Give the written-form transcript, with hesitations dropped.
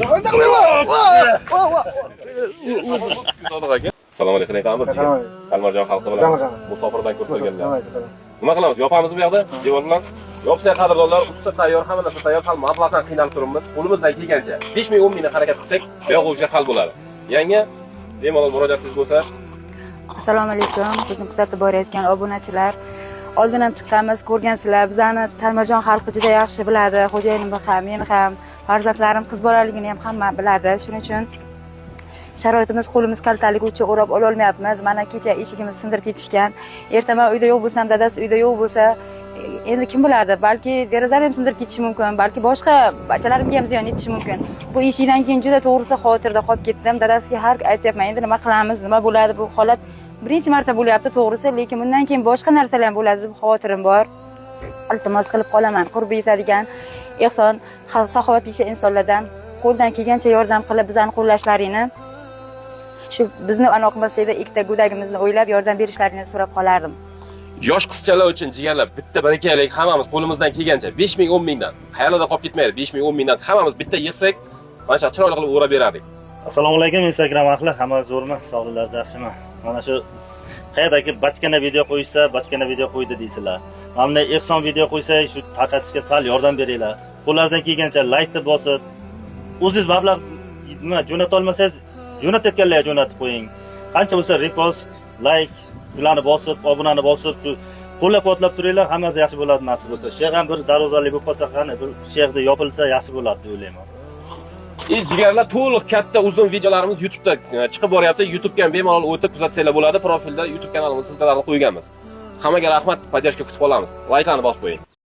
Sodiq aka. Assalomu alaykum, qanday Assalomu alaykum. Almarjon xalqi bilan Almarjon. Musofirdan ko'rib turganlar. Alaykum. Nima qilamiz? Yopamiz bu yoqda devor bilan. Yopsak, qadrdonlar, usta tayyor, hamma narsa tayyor, sal mablag'dan qiynalib turibmiz. Qo'limizdan kelgancha 5 ming, 10 mingdan harakat qilsak, bu yog'i o'sha hal bo'ladi. Yanga, bemalol murojaatingiz bo'lsa. Assalomu alaykum, bizni kuzatib borayotgan obunachilar. Oldin ham chiqqanmiz, ko'rgansizlar. Bizani Talmarjon xalqi juda yaxshi biladi. Xo'jayinimni ham, meni ham, farzandlarim qiz bolaligini ham hamma biladi. Shuning uchun sharoitimiz, qo'limiz kaltaligi uchun o'rab ololmayapmiz. Mana kecha eshigimizni sindirib ketishgan. Ertaman uyda yo'q bo'lsam, dadasi uyda yo'q bo'lsa, endi kim biladi, balki derazani ham sindirib ketishi mumkin, balki boshqa bachalarimga ham ziyon yetishi mumkin. Bu eshikdan keyin juda, to'g'risi, xavotirda qolib ketdim. Dadasiga har aytyapman, endi nima qilamiz, nima bo'ladi, bu holat birinchi marta bo'lyapti, to'g'risi, lekin bundan keyin boshqa narsalar ham bo'ladi deb xavotirim bor. Iltimos qilib qolaman, qurbi yetadigan ehson, saxovatpesha insonlardan qo'ldan kelgancha yordam qilib, bizani qo'llashlaringni, shu bizni anaqa qilmaslikda ikkita go'dagimizni o'ylab yordam berishlarini so'rab qolardim. Yosh qizchalar uchun, jigarlar, bitta birikaylik, hammamiz qo'limizdan kelgancha 5 ming, 10 mingdan. Xayolida qolib ketmaydi. 5 ming, 10 mingdan hammamiz bitta yig'sak, mana shu chiroyli qilib o'rab berardik. Assalomu alaykum, Instagram ahli, hamma zo'rmi? Sog'liqlaringiz yaxshimi? Mana shu qayerdagi bachkana video qo'yishsa, bachkana video qo'ydi deysizlar. Mana bunday ehson video qo'ysa, shu tarqatishga sal yordam beringlar. Qo'llaringizdan kelgancha laykni bosib, o'zingiz mablag' nima jo'nata olmasangiz, jo'natayotganlarga jo'natib qo'ying. Qancha bo'lsa repost, layk, ularni bosib, obunani bosib, shu qo'llab-quvvatlab turinglar, hammasi yaxshi bo'ladi nasib bo'lsa. Shu ham bir darvozali bo'lib qolsa, qani bir shu yerda yopilsa yaxshi bo'ladi deb o'ylayman. Jigarlar, to'liq katta uzun videolarimiz YouTube'da chiqib boryapti. YouTube'ga ham bemalol o'tib kuzatsanglar bo'ladi. Profilda YouTube kanalimiz ссылка larini qo'yganmiz. Hammaga rahmat, поддержка kutib qolamiz. Layklarni bosib qo'ying.